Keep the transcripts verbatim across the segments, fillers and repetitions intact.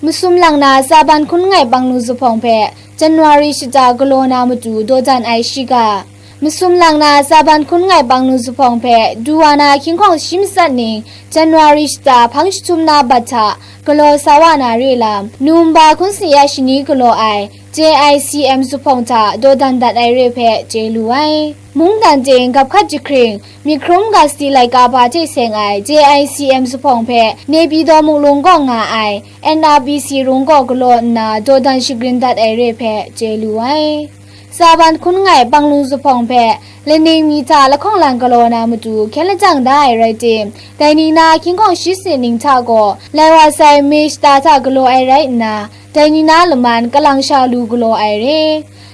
Masum lang na Saban hkun nngai Banglu zuphpawng hpe January shata galaw na matu dawdan ai shiga. Masum lang na Saban hkun nngai Banglu zuphpawng hpe du wa na hkying hkawng shi matsat ning January shata hpang jahtum na bat hta galaw sa wa na re lam, November hkun sini ya shani galaw ai J I C M zuphpawng hta dawdan dat ai re hpe chye lu ai. Mungdan ting gap hkat jahkring, myit hkrum ga sadi laika ba hte seng ai J I C M zuphpawng hpe Naypyidaw Muklung kaw nga ai N R B C rung kaw galaw nna dawdan shagrin dat ai re hpe chye lu ai. Saban hkun nngai Banglu zuphpawng hpe laning mi hta lahkawng lang galaw na matu hkyen lajang da ai rai tim, dai ni na hkying hkawng shi sanit ning hta gaw lai wa sai May shata hta galaw ai rai nna, dai ni na laman kalang sha lu galaw ai re.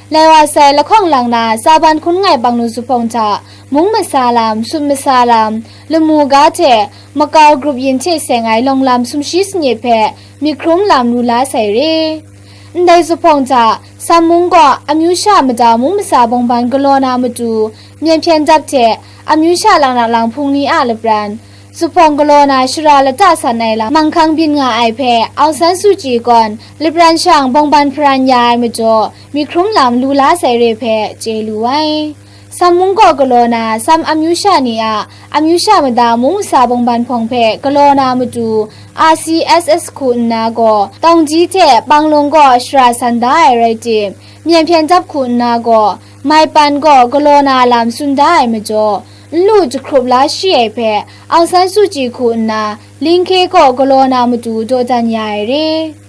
Lai wa sai lahkawng lang na Saban hkun nngai Banglu zuphpawng hta mung masa lam, sut masa lam, lamu ga hte makau grup yin hte seng ai lawng lam sumshi sanit hpe myit hkrum lam lu la sai re. Ndai zuphpawng hta, Sam mung gaw amyu sha mada mung masa bawngban galaw na matu, myen hpyen dap hte amyu sha laknak lang hpung ni a lapran, zuphpawng galaw na shara lata san ai lam manghkang byin nga ai hpe Aung San Suu Kyi kawn lapran shang bawngban hparan ya ai majaw, myit hkrum lam lu la sai re hpe chye lu ai. Sam mung kaw galaw na Sam amyu sha ni a amyu sha mada mung masa bawngban hpawng hpe galaw na matu, R C S S hku nna gaw, Taungji hte Panglung kaw shara san da ai rai tim, myen hpyen dap hku nna gaw, Maipan kaw galaw na lam tsun da ai majaw, n lu jahkrup la shi ai hpe, Aung San Suu Kyi hku nna, Linhkhe kaw galaw na matu dawdan ya ai re.